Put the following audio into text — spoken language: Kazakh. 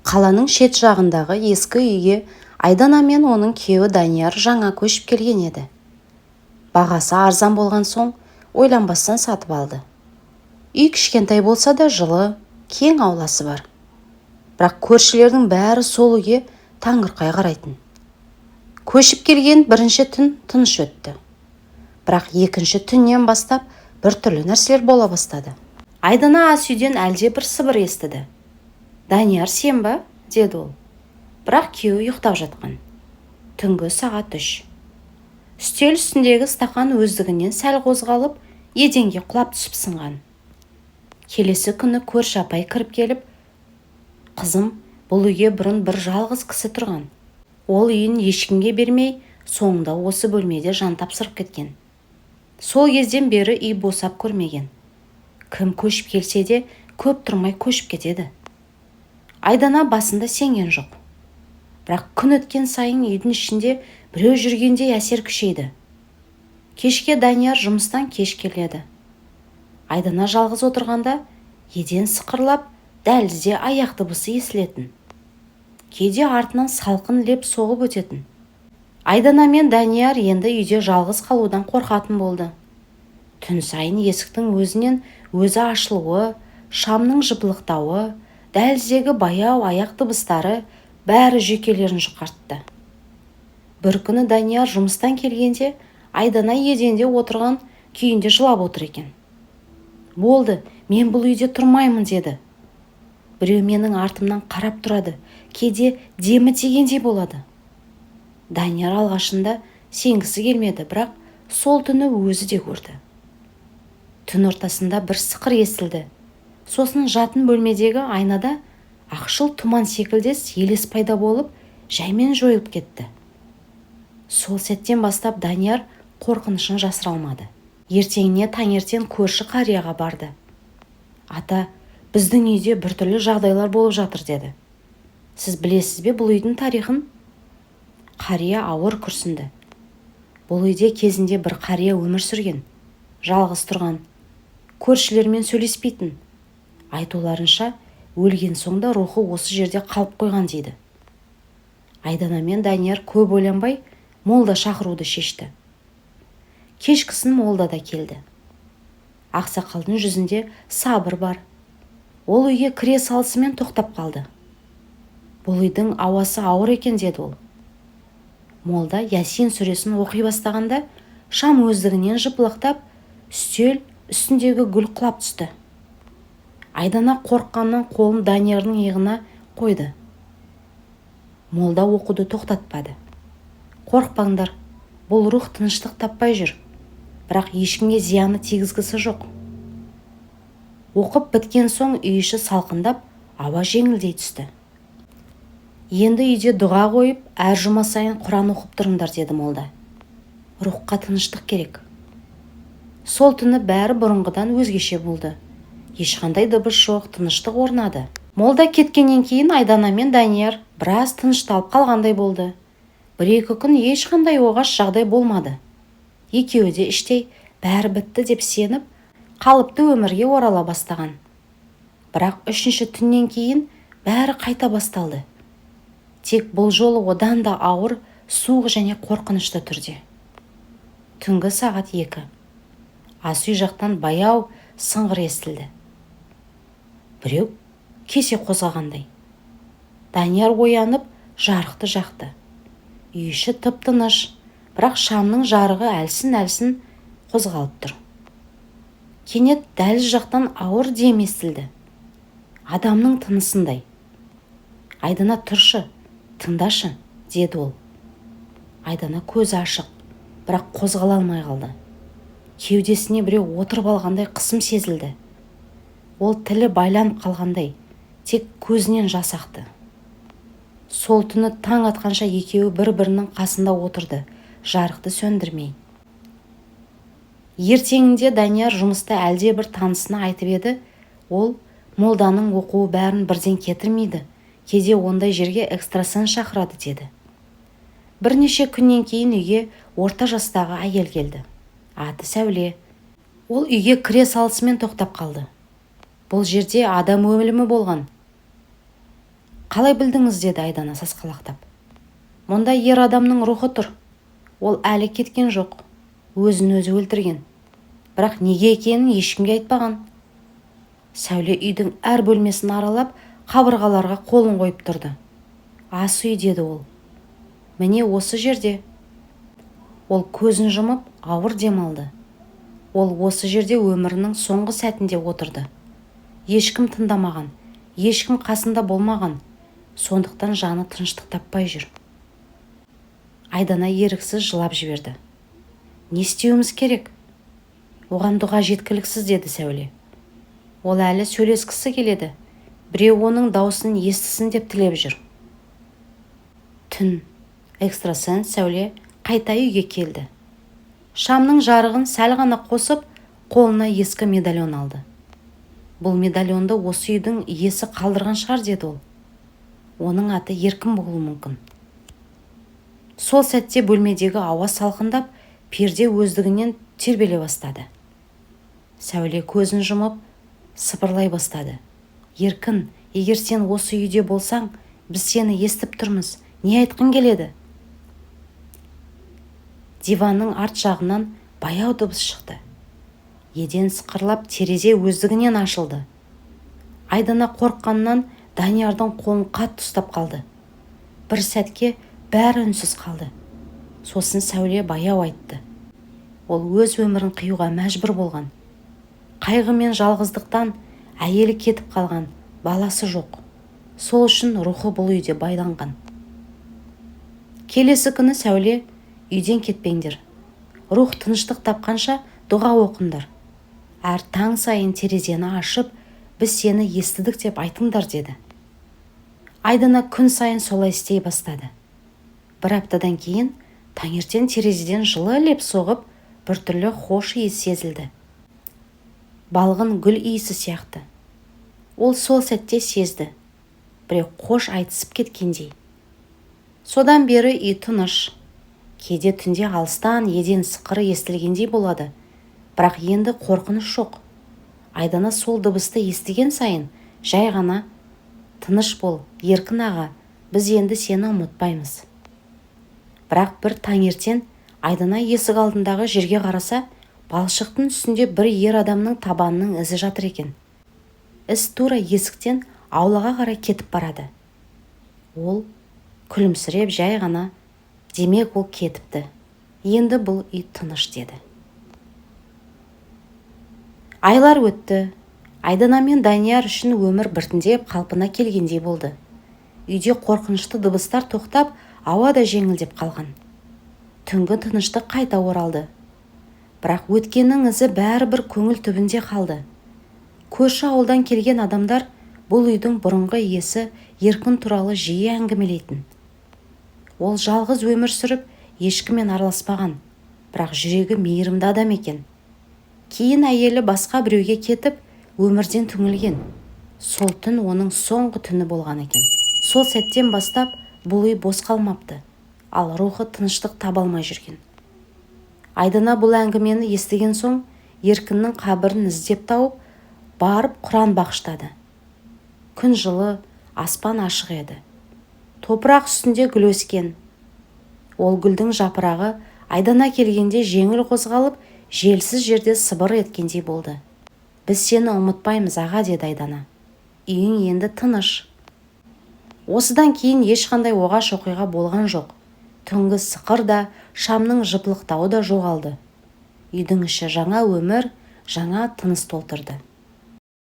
Қаланың шет жағындағы ескі үйге Айдана мен оның күйеуі Данияр жаңа көшіп келген еді. Бағасы арзан болған соң, ойланбастан сатып алды. Үй кішкентай болса да, жылы, кең ауласы бар. Бірақ көршілердің бәрі сол үйге таңырқай қарайтын. Көшіп келген бірінші түн тыныш өтті. Бірақ екінші түннен бастап біртүрлі нәрселер бола бастады. Айдана ас үйден әлде бір сыбыр естіді. «Данияр, сен ба?» – деді ол. Бірақ күйеуі ұйықтап жатқан. Түнгі сағат 3. Үстел үстіндегі стақан өздігінен сәл қозғалып, еденге құлап түсіп сынған. Келесі күні көрші апай кіріп келіп: «Қызым, бұл үйге бұрын бір жалғыз кісі тұрған. Ол үйін ешкімге бермей, соңында осы бөлмеде жан тапсырып кеткен. Сол кезден бері үй босап көрмеген. Кім көшіп келсе де, көп тұрмай көшіп кетеді». Айдана басында сенген жоқ. Бірақ күн өткен сайын үйдің ішінде біреу жүргендей әсер күшейді. Кешке Данияр жұмыстан кеш келеді. Айдана жалғыз отырғанда еден сықырлап, дәлізде аяқ дыбысы естілетін. Кейде артынан салқын леп соғып өтетін. Айдана мен Данияр енді үйде жалғыз қалудан қорқатын болды. Түн сайын есіктің өзінен өзі ашылуы, шамның жыпылықтауы, дәліздегі баяу аяқ дыбыстары – бәрі жүйкелерін жұқартты. Бір күні Данияр жұмыстан келгенде, Айдана еденде отырған күйінде жылап отыр екен. «Болды, мен бұл үйде тұрмаймын, – деді. – Біреу менің артымнан қарап тұрады, кейде демі тигендей болады». Данияр алғашында сенгісі келмеді, бірақ сол түні өзі де көрді. Түн ортасында бір сықыр естілді. Сосын жатын бөлмедегі айнада ақшыл тұман секілдес елес пайда болып, жаймен жойылып кетті. Сол сәттен бастап Данияр қорқынышын жасыра алмады. Ертеңіне таңертең көрші қарияға барды. «Ата, біздің үйде біртүрлі жағдайлар болып жатыр, – деді. – Сіз білесіз бе бұл үйдің тарихын?» Қария ауыр күрсінді. «Бұл үйде кезінде бір қария өмір сүрген. Жалғыз тұрған, көршілермен сөйлеспейтін. Айтуларынша, өлген соң да рухы осы жерде қалып қойған дейді». Айдана мен Данияр көп ойланбай, молда шақыруды шешті. Кешкісін молда да келді. Ақсақалдың жүзінде сабыр бар. Ол үйге кіре салысымен тоқтап қалды. «Бұл үйдің ауасы ауыр екен», – деді ол. Молда Ясин сүресін оқи бастағанда, шам өздігінен жыпылықтап, үстел үстіндегі гүл құлап түсті. Айдана қорыққаннан қолын Даниярдың иығына қойды. Молда оқуды тоқтатпады. «Қорықпаңдар, бұл рух тыныштық таппай жүр, бірақ ешкімге зияны тигізгісі жоқ». Оқып біткен соң үй іші салқындап, ауа жеңілдей түсті. «Енді үйде дұға қойып, әр жұма сайын құран оқып тұрыңдар, – деді молда. – Рухқа тыныштық керек». Сол түні бәрі бұрынғыдан өзгеше болды. Ешқандай дыбыс жоқ, тыныштық орнады. Молда кеткеннен кейін Айдана мен Данияр біраз тынышталып қалғандай болды. Бір-екі күн ешқандай оғаш жағдай болмады. Екеуі де іштей бәрі бітті деп сеніп, қалыпты өмірге орала бастаған. Бірақ үшінші түннен кейін бәрі қайта басталды. Тек бұл жолы одан да ауыр, суық және қорқынышты түрде. Түнгі сағат 2. Ас үй жақтан баяу сыңғыр естілді. Біреу кесе қозғағандай. Данияр оянып, жарықты жақты. Үй іші тып-тыныш, бірақ шамның жарығы әлсін-әлсін қозғалып тұр. Кенет дәліз жақтан ауыр дем естілді. Адамның тынысындай. «Айдана, тұршы, тыңдашы», – деді ол. Айдана көзі ашық, бірақ қозғала алмай қалды. Кеудесіне біреу отырып алғандай қысым сезілді. Ол тілі байланып қалғандай, тек көзінен жас ақты. Сол түні таң атқанша екеуі бір-бірінің қасында отырды, жарықты сөндірмей. Ертеңінде Данияр жұмыста әлде бір танысына айтып еді, ол: «Молданың оқуы бәрін бірден кетірмейді, кейде ондай жерге экстрасенс шақырады», – деді. Бірнеше күннен кейін үйге орта жастағы әйел келді. Аты Сәуле. Ол үйге кіре салысымен тоқтап қалды. «Бұл жерде адам өлімі болған. Қалай білдіңіз?" деді Айдана сасқалақтап. "Мұнда ер адамның рухы тұр. Ол әлі кеткен жоқ. Өзін өзі өлтірген, бірақ неге екенін ешкімге айтпаған." Сәуле үйдің әр бөлмесін аралап, қабырғаларға қолын қойып тұрды. "Ас үй", – деді ол. "Міне, осы жерде." Ол көзін жұмып, ауыр дем алды. "Ол осы жерде өмірінің соңғы сәтінде отырды. Ешкім тыңдамаған, ешкім қасында болмаған. Сондықтан жаны тыныштық таппай жүр." Айдана еріксіз жылап жіберді. "Не істеуіміз керек? Оған дұға жеткіліксіз", – деді Сәуле. "Ол әлі сөйлескісі келеді. Біреу оның даусын естісін деп тілеп жүр." Түн. Экстрасенс Сәуле қайта үйге келді. Шамның жарығын сәл ғана қосып, қолына ескі медальон алды. "Бұл медальонды осы үйдің иесі қалдырған шығар", – деді ол. "Оның аты Еркін болуы мүмкін." Сол сәтте бөлмедегі ауа салқындап, перде өздігінен тербеле бастады. Сәуле көзін жұмып, сыбырлай бастады: "Еркін, егер сен осы үйде болсаң, біз сені естіп тұрмыз. Не айтқың келеді?" Диванның арт жағынан баяу дыбыс шықты. Еден сықырлап, терезе өздігінен ашылды. Айдана қорыққаннан Даниярдың қолын қатты ұстап қалды. Бір сәтке бәрі үнсіз қалды. Сосын Сәуле баяу айтты: "Ол өз өмірін қиюға мәжбүр болған. Қайғы мен жалғыздықтан. Әйелі кетіп қалған, баласы жоқ. Сол үшін рухы бұл үйде байланған." Келесі күні Сәуле: "Үйден кетпеңдер. Рух тыныштық тапқанша дұға оқыңдар. Әр таң сайын терезені ашып, 'Біз сені естідік' деп айтыңдар", – деді. Айдана күн сайын солай істей бастады. Бір аптадан кейін таңертең терезеден жылы леп соғып, біртүрлі хош иіс сезілді, балғын гүл иісі сияқты. Ол сол сәтте сезді: біреу қош айтысып кеткендей. Содан бері үй тыныш. Кейде түнде алыстан еден сықыры естілгендей болады, бірақ енді қорқыныш жоқ. Айдана сол дыбысты естіген сайын жай ғана: "Тыныш бол, Еркін аға, біз енді сені ұмытпаймыз." Бірақ бір таңертең Айдана есік алдындағы жерге қараса, балшықтың үстінде бір ер адамның табанының ізі жатыр екен. Із тура есіктен аулаға қарай кетіп барады. Ол күлімсіреп, жай ғана: "Демек, ол кетіпті. Енді бұл үй тыныш", – деді. Айлар өтті. Айдана мен Данияр үшін өмір біртіндеп қалпына келгендей болды. Үйде қорқынышты дыбыстар тоқтап, ауа да жеңілдеп қалған. Түнгі тыныштық қайта оралды. Бірақ өткеннің ізі бәрібір көңіл түбінде қалды. Көрші ауылдан келген адамдар бұл үйдің бұрынғы иесі Еркін туралы жиі әңгімелейтін. Ол жалғыз өмір сүріп, ешкіммен араласпаған, бірақ жүрегі мейірімді адам екен. Кейін әйелі басқа біреуге кетіп, өмірден түңілген. Сол түн оның соңғы түні болған екен. Сол сәттен бастап бұл үй бос қалмапты, ал рухы тыныштық таба алмай жүрген. Айдана бұл әңгімені естіген соң, Еркіннің қабірін іздеп тауып, барып құран бағыштады. Күн жылы, аспан ашық еді. Топырақ үстінде гүл өскен. Ол гүлдің жапырағы Айдана келгенде жеңіл қозғалып, желсіз жерде сыбыр еткендей болды. "Біз сені ұмытпаймыз, аға", – деді Айдана. "Үйің енді тыныш." Осыдан кейін ешқандай оғаш оқиға болған жоқ. Түнгі сықыр да, шамның жыпылықтауы да жоғалды. Үйдің іші жаңа өмір, жаңа тыныс толтырды.